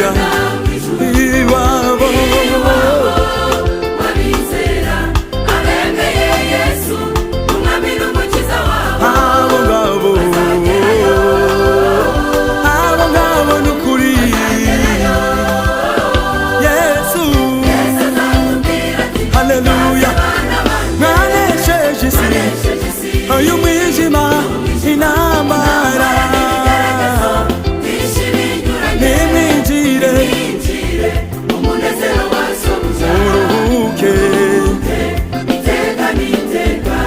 Haleluya, iwabo. Wabizera abemeye Yesu umwami n'umukiza wabo. Abo ngabo, abo ngabo ni ukuri Yesu. Yesu azatubwira ati: Haleluya. "Bana banjye, Mwanesheje isi, mwanesheje isi." Uyu mwijima, intambara, n'ibigeragezo byinshi binyuranye, nimwinjire, mwinjire mu munezero wa sobuja, muruhuke iteka n'iteka.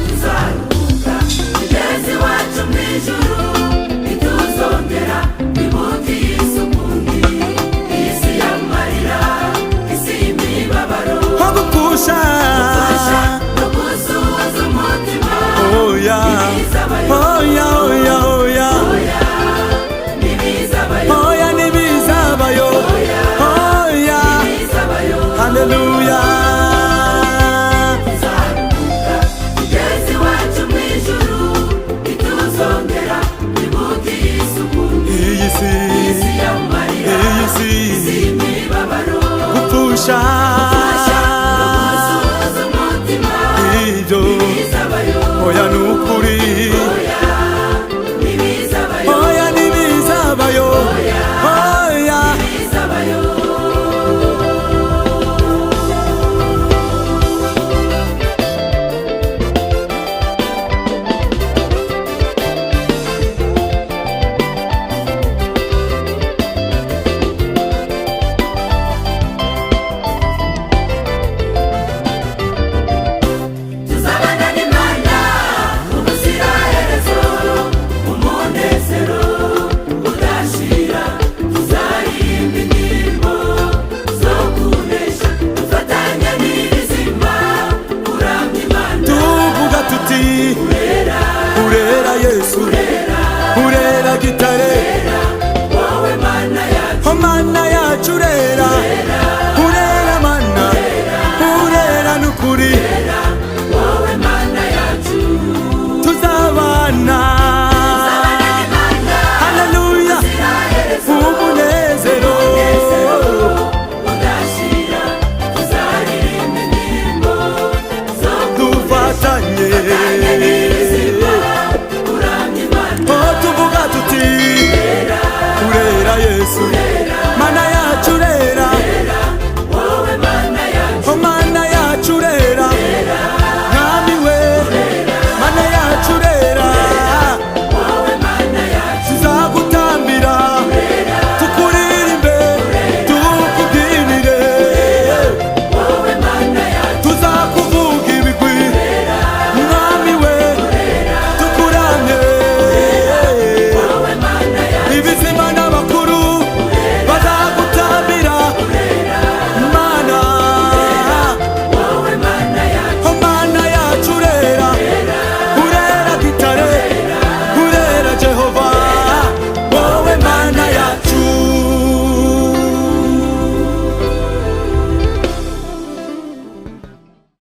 Tuzaruhuka tugeze iwacu mu ijuru, ntituzongera kwibuka iyi si ukundi, iyi si y'amarira, isi y'imibabaro, Ho gupfusha, no gusuhuza umutima. Oya, oya, oya, oya. Oya, ntibizabayo. Oya, ntibizabayo, oya. Ntibizabayo. Haleluya. Tuzaruhuka tugeze iwacu mu ijuru, ntituzongera kwibuka iyi si ukundi, Iyi si, isi y'amarira, iyi si, isi y'imibabaro, gupfusha,